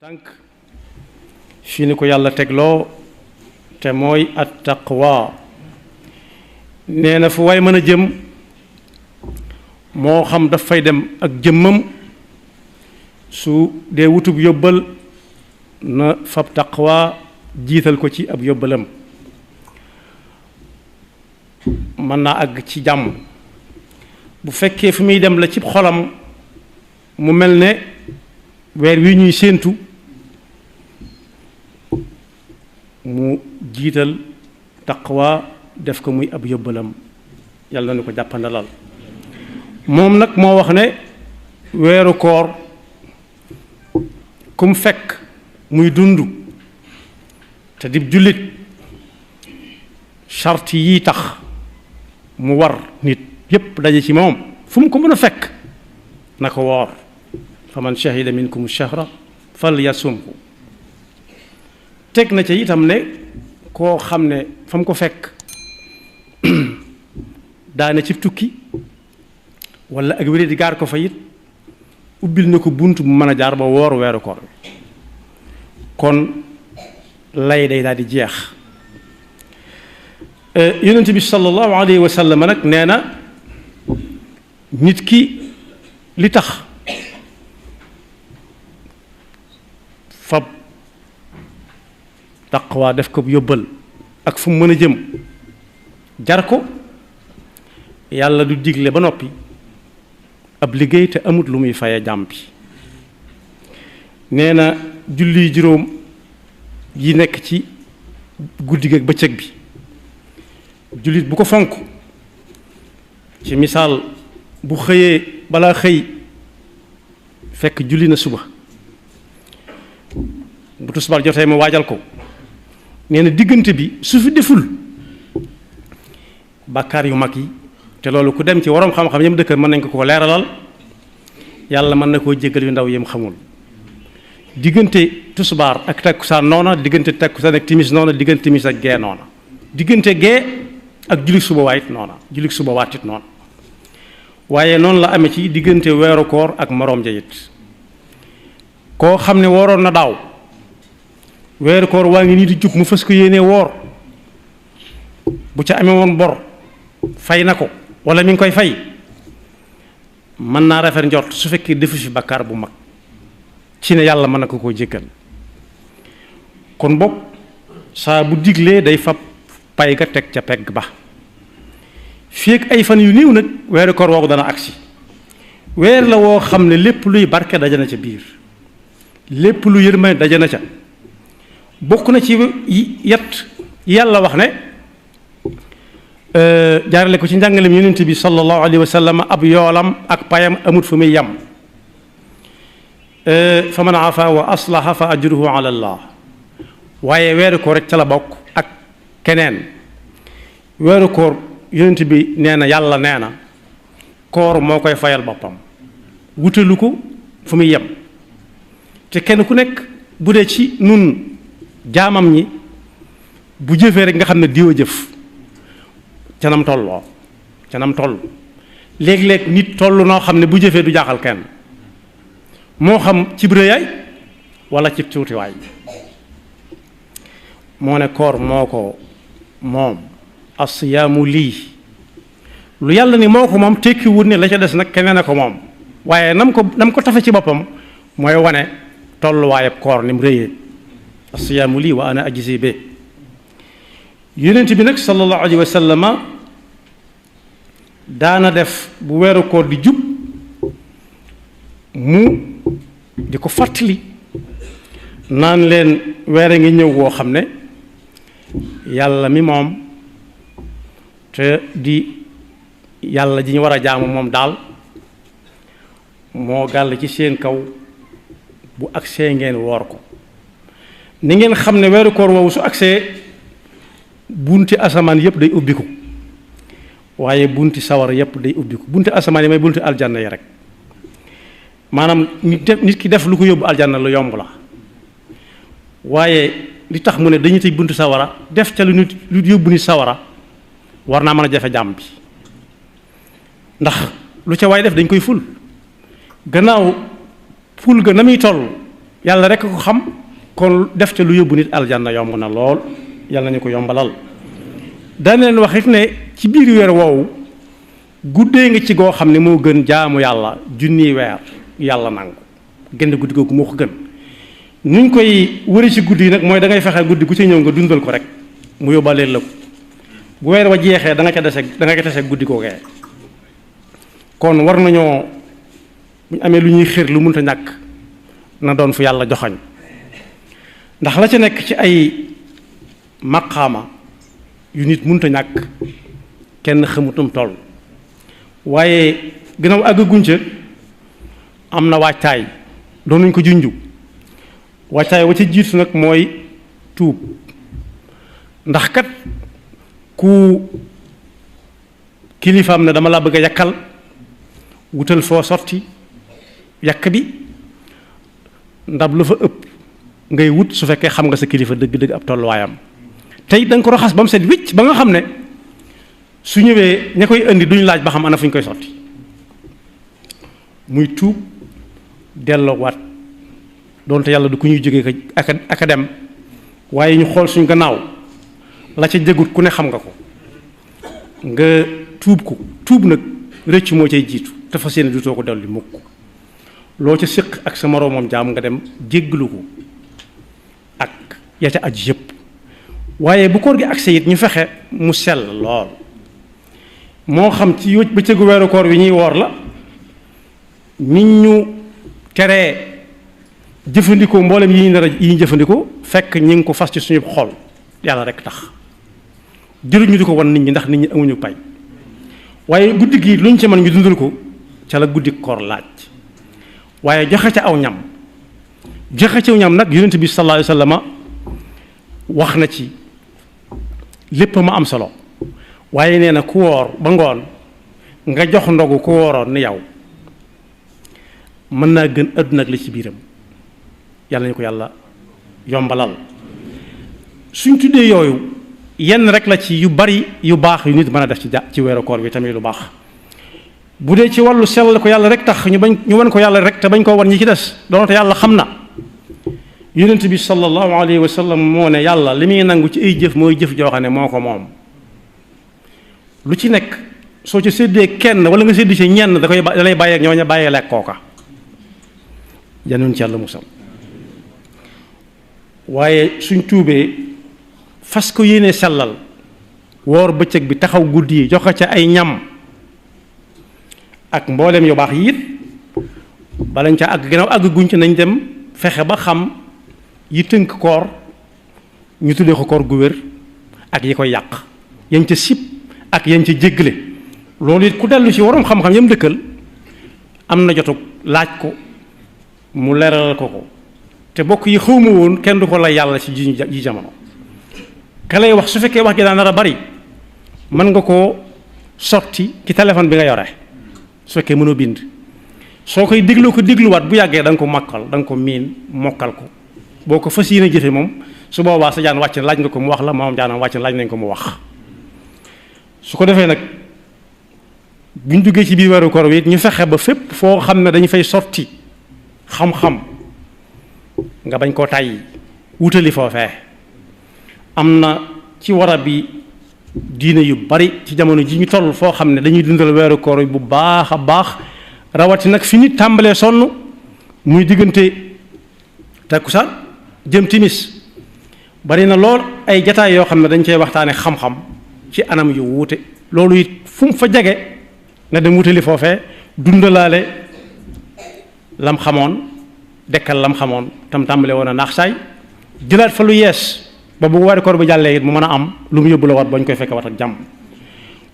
tànk fi ni ko yàlla tegloo te mooy at taqwa nee na fu waay mën a jëm moo xam daf fay dem ak jëmmam su dee wutub yóbbal na fab taqwa jiital ko ci ab yóbbalam mën naa àgg ci jàmm bu fekkee fi muy dem la ci xolam mu mel ne weer wi ñuy séentu mu jiital taqwa def ko muy ab yóbbalam yàlla na ko jàppandalal moom nag moo wax ne weeru koor kum fekk muy dund te di jullit charte yi tax mu war nit yépp daje ci moom fu mu ko mën a fekk na ko woor fa man shahida minkum shahra fal yasumhu teg na ca itam ne koo xam ne fa mu ko fekk daane ci tukki wala ak wéré di gaar ko fa it ubbil na ko bunt bu mën a jaar ba woor weeru koor kon lay day daal di jeex yonent bi sallallahu alayhi wa sallam nag nee na nit ki li tax fab taqwa def ko yóbbal ak fu mu mën a jëm jar ko yàlla du digle ba noppi ab liggéey te amut lu muy faye jàmm bi nee na julli juróom yi nekk ci guddi gi ak bëccëg bi jullit bu ko fonk ci misaal bu xëyee balaa xëy fekk julli na suba bu tusbaar jotee mu waajal ko nee na diggante bi su fi deful bàkkaar yu mag yi te loolu ku dem ci waroom xam-xam yam dëkk mën nañ ko leeralal yàlla mën na koo jéggal yu ndaw yam xamul diggante tusbaar ak takkusaan noona diggante takkusaan ak timis noona diggante timis ak gee noona diggante gee ak julli suba waayit noona julli suba waatit noona waaye noonu la amee ci diggante weeru koor ak moroom ja it koo xam ne waroon na daaw weeru koor waa ngi nii di jub mu fas ko yéenee woor bu ca amee woon bor fay na ko wala mi ngi koy fay mën naa rafet njort su fekkee defu fi bakkaar bu mag ci ne yàlla mën na ko koo jéggal kon boog saa bu diglee day fab pay ga teg ca pegg ba fii ak ay fan yu néew nag weeru koor woogu dana agsi weer la woo xam ne lépp luy barke daje na ca biir lépp lu yërmande daje na ca bokk na ci yet yàlla wax ne jaarale ko ci njàngalem yonent bi sallallahu alayhi wa sallam ab yoolam ak payam amut fu muy yam fa man afa wa aslaha fa ajruhu ala allah waaye weeru koor rek ca la bokk ak keneen weeru koor yonent bi nee na yàlla nee na koor moo koy fayal boppam wutalu ko fu muy yem te kenn ku nekk bu dee ci nun jaamam ñi bu jëfee rek nga xam ne diwa jëf ca nam tolloo ca nam toll léeg-léeg nit toll noo xam ne bu jëfee du jaaxal kenn moo xam cib rëyaay wala cib tuutiwaay moo ne koor moo ko moom asiyaamu lii lu yàlla ni moo ko moom tekki wut ne la ca des nag keneen a ko moom waaye nam ko tafe ci boppam mooy wane tolluwaayab koor ni mu rëyee asiyaamu lii wa ana ajzi be yonent bi nag sallallahu alayhi wa sallama daana def bu weeru koor di jub mu di ko fàttali naan leen weere ngi ñëw woo xam ne yàlla mi moom te di yàlla ji ñu war a jaamu moom daal moo gàll ci seen kaw bu agsee ngeen woor ko ni ngeen xam ne weeru koor woowu su agsee bunti asamaan yépp day ubbiku waaye bunti sawar yépp day ubbiku bunti asamaan yi may bunti aljanna yi rek maanaam nit ki def lu ko yóbbu aljanna lu yomb la waaye li tax mu ne dañuy tëj bunti sawara def ca lu yóbbu nit sawara war naa mën a jafe jàmm bi ndax lu ca waay def dañ koy ful gannaaw ful ga na muy toll yàlla rek ko xam kon def ca lu yóbbu nit aljanna yomb na lool yàlla nañu ko yombalal. daan leen wax it ne ci biir weer woowu guddee nga ci goo xam ne moo gën jaamu yàlla junniy weer yàlla nangu gën guddi googu moo ko gën. nuñ koy wëri ci guddi yi nag mooy da ngay fexe guddi gu ci ñëw nga dundal ko rek mu yóbbaaleel la ko bu weer wa jeexee da nga ca tase guddi googee. kon war nañoo bu ñu amee lu ñuy xër lu mënta ñàkk na doon fu yàlla joxañ ndax la ca nekk ci ay maqaama yu nit mënta ñàkk kenn xamutum toll waaye gannaaw àggaguñ ca am na waajtaay doon nañ ko junju waajtaay wa ca jiitu nag mooy tuub ndax kat ku kilifaam ne dama la bëgg a yakkal wutal foo sotti yàq bi ndab lu fa ëpp ngay wut su fekkee xam nga sa kilifa dëgg-dëgg ab tolluwaayam tey da nga ko raxas ba mu set wicc ba nga xam ne su ñëwee ña koy indi duñu laaj ba xam ana fu ñu koy sotti muy tuub delloowaat doonte yàlla du ku ñuy jógee ak a dem waaye ñu xool suñ gannaaw la ca jëgut ku ne xam nga ko nga tuub ko tuub nag rëcc moo cay jiitu te fas yéene dutoo ko dellu mukk loo ca séq ak sa moroomam jaam nga dem jéggalu ko ak ya ca aju yëpp waaye bu koor gi agse it ñu fexe mu sell lool moo xam ci bëccëgu weeru koor wi ñuy woor la nit ñu teree jëfandikoo mboolem yi ñu jëfandikoo fekk ñi ngi ko fas ci suñu xol yàlla rek tax jëruñ ñu di ko wan nit ñi ndax nit ñi amuñu pay waaye guddi gi luñ ci mën ñu dundal ko ca la guddi koor laaj waaye joxe ca aw ñam nag yonent bi sallallahu alayhi wa sallam wax na ci lépp ma am solo waaye nee na ku woor ba ngoon nga jox ndogu ku wooroon ni yow mën naa gën àdduna ak li ci biiram yàlla ñu ko yàlla yombalal. suñ tuddee yooyu yenn rek la ci yu bari yu baax yu nit mën a def ci weeru koor bi tamit lu baax bu dee ci wàllu sell ko yàlla rek tax ñu wan ko yàlla rek te bañ koo wan ñi ci des doonte yàlla xam na yonent bi sallallahu alayhi wa sallam moo ne yàlla li muy nangu ci ay jëf mooy jëf joo xam ne moo ko moom lu ci nekk soo ci séddee kenn wala nga séddi ci ñenn da lay bàyyeeg ñooña bàyyee lekk kooka januñ ci yàlla musal waaye suñ tuubee fas ko yéene sellal woor bëccëg bi taxaw guddi yi joxe ca ay ñam ak mboolem yu baax yi it balañ ca àgg gannaaw àgg guñ ci nañ dem fexe ba xam yi tënk koor ñu tuddee ko koor gu wér ak yi koy yàq yañ ca sib ak yañ ca jéggale loolu it ku dellu ci waroom xam-xam yam dëkkal am na jotug laaj ko mu leeral ko te bokk yi xawma woon kenn du ko lay yàlla ci ji jamono ka lay wax su fekkee wax gi daa nar a bari mën nga koo sotti ci téléphone bi nga yore su fekkee mënoo bind soo koy dégloo ko dégluwaat bu yàggee da nga ko makkal da nga ko miin mokkal ko boo ko fas yéene jëfe moom su boobaa sa jaan wàcc laaj nga ko mu wax la moom jaanam wàcc laaj nañ ko mu wax su ko defee nag buñ duggee ci biir weeru koor wi it ñu fexe ba fépp foo xam ne dañu fay sotti xam-xam nga bañ koo tàyyi wutali foofee am na ci warab bi diine yu bari ci jamono ji ñu toll foo xam ne dañuy dundal weeru koor bu baax a baax rawati nag fi nit tàmbalee sonn muy diggante takkusaan jëm timis bari na lool ay jataay yoo xam ne dañ cey waxtaane xam-xam ci anam yu wuute loolu it fu mu fa jege nga dem wutali foofee dundalaale lam xamoon dekkal lam xamoon tam tàmbalee woon a naax saay jëlaat fa lu yees ba bu weeru koor bi jàllee it mu mën a am lu mu yóbbu la wat ba ñu koy fekke wat ak jàmm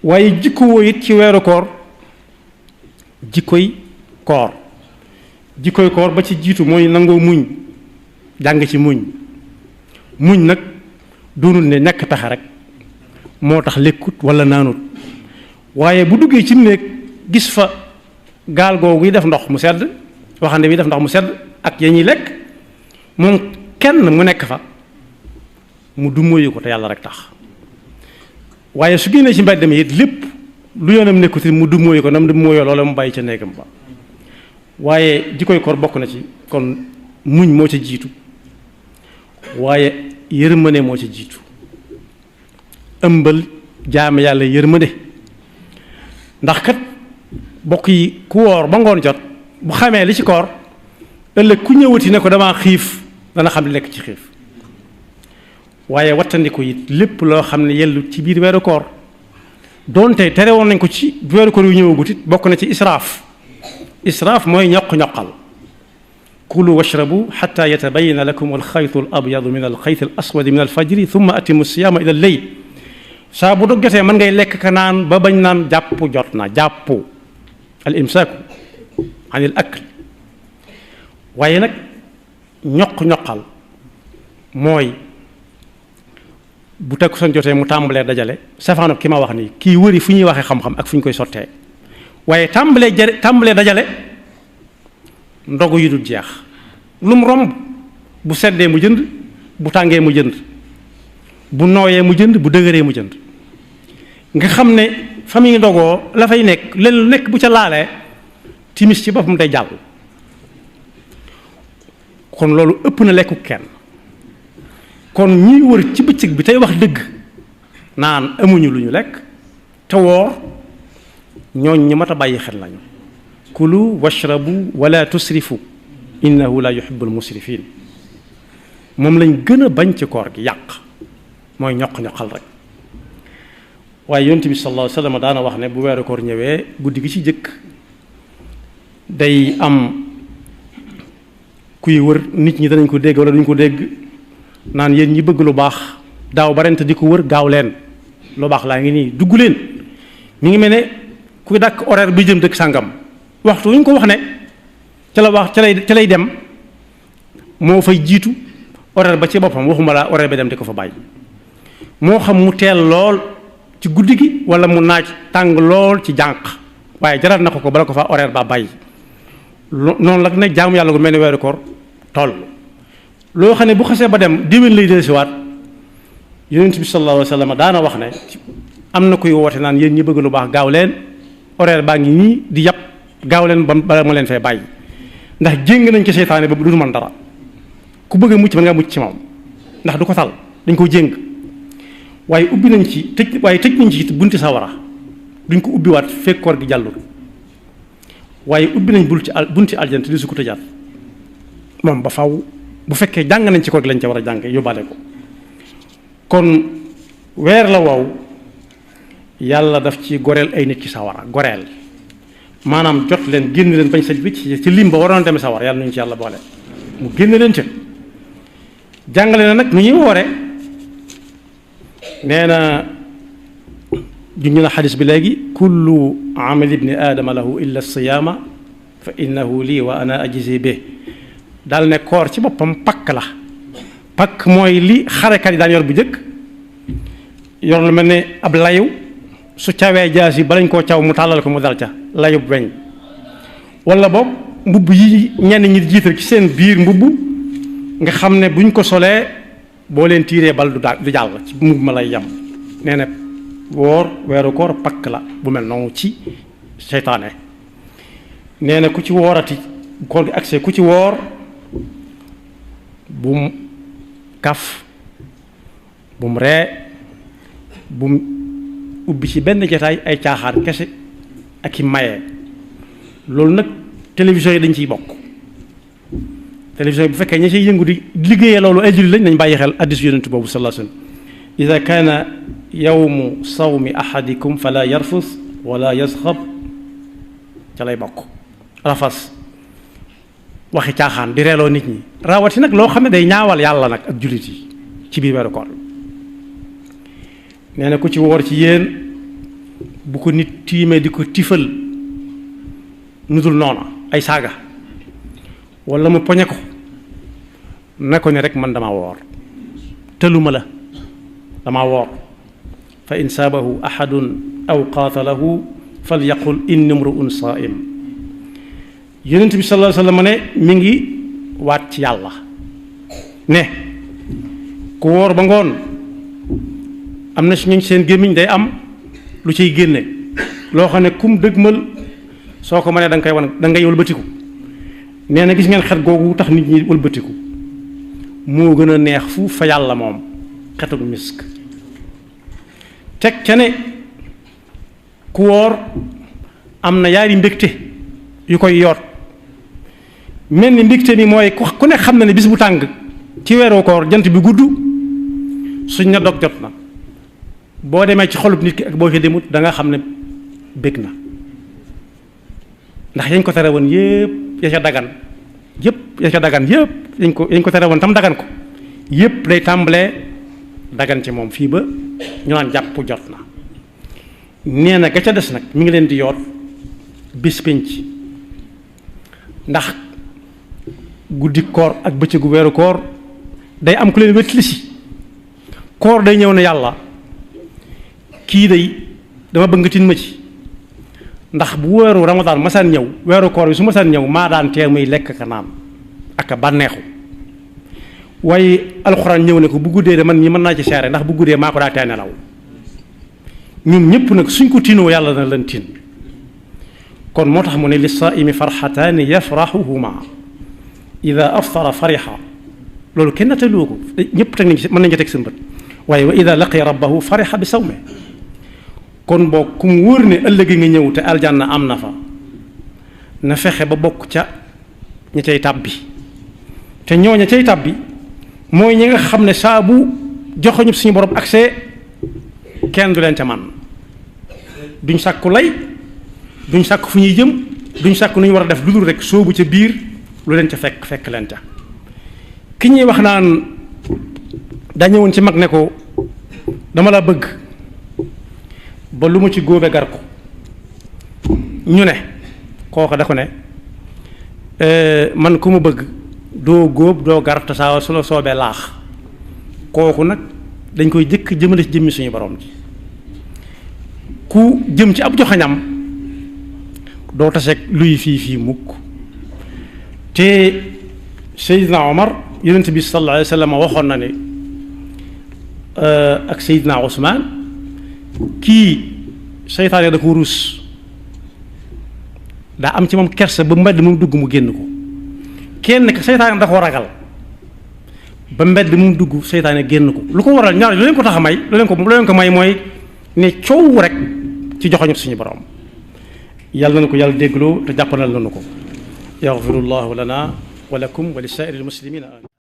waaye jikko woo it ci weeru koor jikkoy koor ba ci jiitu mooy nangoo muñ jàng ci muñ nag doonul ne ñàkk pexe rek moo tax lekkut wala naanut waaye bu duggee ci néeg gis fa gaal googu yi def ndox mu sedd waxande bi def ndox mu sedd ak ya ñuy lekk moom kenn mu nekk fa mu dummóoyu ko te yàlla rek tax waaye su génnee ci mbedd mi it lépp lu yoonam nekkuti mu dummóoyu ko nam dummóoyoo loola mu bàyyi ca néegam ba waaye jikkoy koor bokk na ci kon muñ moo ca jiitu waaye yërmande moo ca jiitu ëmbal jaam yàlla yërmande ndax kat bokk yi ku woor ba ngoon jot bu xamee li ci koor ëllëg ku ñëwati ne ko damaa xiif dana xam li nekk ci xiif waaye wattandiku it lépp loo xam ne yellu ci biir weeru koor doonte tere woon nañ ko ci weeru koor yu ñëwagut it bokk na ci israaf mooy ñoq-ñoqal kulu washrabu xata yatabayana lakum alxaytu al abyadu min alxayti al aswadi min alfajri thumma atimu siyaama ila lleyl saa bu dog jotee mën ngay lekk ka naan ba bañ naan jàpp jot na jàpp al imsaaku an il akl waaye nag ñoq-ñoqal mooy bu takkusaan jotee mu tàmbalee dajale safaano ki ma wax nii kii wëri fu ñuy waxee xam-xam ak fu ñu koy sottee waaye tàmbalee dajale ndogu yu dul jeex lu mu romb bu seddee mu jënd bu tàngee mu jënd bu nooyee mu jënd bu dëgëree mu jënd nga xam ne fa muy ndogoo la fay nekk leen lu nekk bu ca laalee timis ci boppam day jàll kon loolu ëpp na lekku kenn kon ñiy wër ci bëccëg bi tey wax dëgg naan amuñu lu ñu lekk te woor ñooñ ñu mat a bàyyi xel lañu kulu washrabu wala tusrifu innahu la yuhibbul musrifin moom lañ gën a bañ ci koor gi yàq mooy ñoq-ñoqal rek waaye yonent bi sallallahu alayhi wa sallam daana wax ne bu weeru koor ñëwee guddi gi ci jëkk day am kuy wër nit ñi danañ ko dégg wala duñ ko dégg naan yéen ñi bëgg lu baax daaw ba ren te di ko wër gaaw leen lu baax laa ngi nii dugg leen mi ngi mel ne kuy dàkk horaire bi jëm dëkk sàngam waxtu wu ñu ko wax ne ca la wax ca lay dem moo fay jiitu horaire ba ci boppam waxuma laa horaire ba dem di ko fa bàyyi moo xam mu teel lool ci guddi gi wala mu naaj tàng lool ci jànq waaye jaral na ko bala ko fa horaire ba bàyyi noonu la ne jaamu yàlla gu mel ni weeru koor toll loo xam ne bu xasee ba dem déwén lay dellusiwaat yonent bi sallallahu alayhi wa sallam daana wax ne am na kuy woote naan yéen ñi bëgg lu baax gaaw leen horaire baa ngi nii di yàpp gaaw leen bala ma leen fee bàyyi ndax jéng nañ ci seytaane ba du mën dara ku bëgg a mucc mën ngaa mucc ci moom ndax du ko tal dañ ko jéng waaye ubbi nañ ci tëj nañ ci bunti sawara duñ ko ubbiwaat fekk koor gi jàllul waaye ubbi nañ bunti aljant di su ko tëjaat moom ba faw bu fekkee jàng nañ ci koor gi lañ ca war a jàng yóbbaale ko kon weer la wow yàlla daf ci goreel ay nit ci sawara goreel maanaam jot leen génn leen bañ saj bi ci lim ba waroon demee sawara yàlla nañu ci yàlla boole mu génn leen ca jàngale na nag nu ñuy woore nee na juñu na xadis bi léegi kullu amal ibni aadama lahu illa siyaama fa innahu lii wa ana ajzi bi daal ne koor ci boppam pakk la pakk mooy li xarekat yi daan yor bu njëkk yor lu mel ne ab layu su cawee jaas yi balañ koo caw mu tàllal ko mu dal ca layub weñ wala boog mbubb yi ñenn ñi jiital ci seen biir mbubb nga xam ne buñ ko solee boo leen tiiree bal du jàll ci mbubb ma lay yem nee na woor weeru koor pakk la bu mel noonu ci seytaane nee na ku ci woorati koor gi accès ku ci woor bum kaf bum ree bum ubbi ci benn jotaay ay caaxaan kese ak i maye loolu nag télévision yi dañ ciy bokk télévision yi bu fekkee ña ciy yëngu di liggéeyee loolu ay jullit lañ nañ bàyyi xel addis yonent boobu sallallahu alayhi wa sallam ida kaana yawmu sawmi ahadikum fala yarfus wala yasxab ca lay bokk rafas waxi caaxaan di reeloo nit ñi rawati nag loo xam ne day ñaawal yàlla nag ak jullit yi ci biir weeru koor nee na ku ci woor ci yéen bu ko nit tiimee di ko tifal nudul noona ay saaga wala mu poñe ko ne ko ne rek man dama woor tëluma la dama woor fa in saabahu ahadun aw qaatalahu falyaqul inni mru'un saa'im yonent bi sallallahu alayhi wa sallam ne mi ngi waat ci yàlla ne ku woor ba ngoon am na si ñooñ seen gémmiñ day am lu ciy génne loo xam ne kum dëgmal soo ko mënee da nga koy wan da ngay wëlbatiku nee na gis ngeen xet googu tax nit ñi wëlbatiku moo gën a neex fu fa yàlla moom xetug misk teg ca ne ku woor am na yaari mbégte yu koy yoot mel ni mbégte mi mooy ku ne xam na ne bis bu tàng ci weeru koor jant bi gudd suñ na dog jot na boo demee ci xolub nit ki ak boo ci demut da nga xam ne bég na ndax yañ ko tere woon yépp ya ca dagan yépp yañ ko tere woon tam dagan ko yépp day tàmbalee dagan ci moom fii ba ñu naan jàpp jot na nee na ga ca des nag mi ngi leen di yoot bis pénc ndax guddi koor ak bëccëgu weeru koor day am ku leen wétli si koor day ñëw ne yàlla kii day dama bëgg nga tin ma ci ndax bu weeru ramadaan masaan ñëw weeru koor bi su masaan ñëw maa daan tee muy lekk ka naan ak a bànneexu waaye alxuraan ñëw ne ko bu guddee de man ñi mën naa ci seere ndax bu guddee maa ko daa tee nelaw ñun ñëpp nag suñ ko tinoo yàlla na leen tin kon moo tax mu ne li saaimi farxataani yafraxuhuma ida aftara farixa loolu kenn nattaluwu ko ñëpp teg nañ mën nañ ci teg seen bët waaye wa ida laqiya rabbahu farixa bi sawme kon boo ku mu wóor ne ëllëg nga ñëw te aljanna am na fa na fexe ba bokk ca ña cay tàbbi te ñooña cay tàbbi mooy ñi nga xam ne saa bu joxoñu suñu borom accès kenn du leen ca man duñ sàkku lay duñ sàkku fu ñuy jëm duñ sàkku nu ñu war a def lu dul rek soobu ca biir lu leen ca fekk leen ca ki ñuy wax naan daa ñëwoon ci mag ne ko dama la bëgg ba lu ma ci góobe gar ko ñu ne kooka da ko ne man ku ma bëgg doo góob doo gar te saa su la soobee laax kooku nag dañ koy jëkk jëmale ci jëmmi suñu borom ji ku jëm ci ab joxañam doo taseeg luy fii mukk te Seydina Omar yonent bi sallallahu alayhi wa sallam waxoon na ne ak Seydina Ousmane kii seytaane da ko ruus daa am ci moom kersa ba mbedd mu dugg mu génn ko kenn ka seytaane da ko ragal ba mbedd mu dugg seytaane génn ko lu ko waral ñaar lu leen ko tax a may lu leen ko may mooy ne coow rek ci joxoñu suñu borom yàlla na ko yàlla déggloo te jàppanal nañu ko yaxfirullahu lana wa lakum wa li saa'iril muslimina amin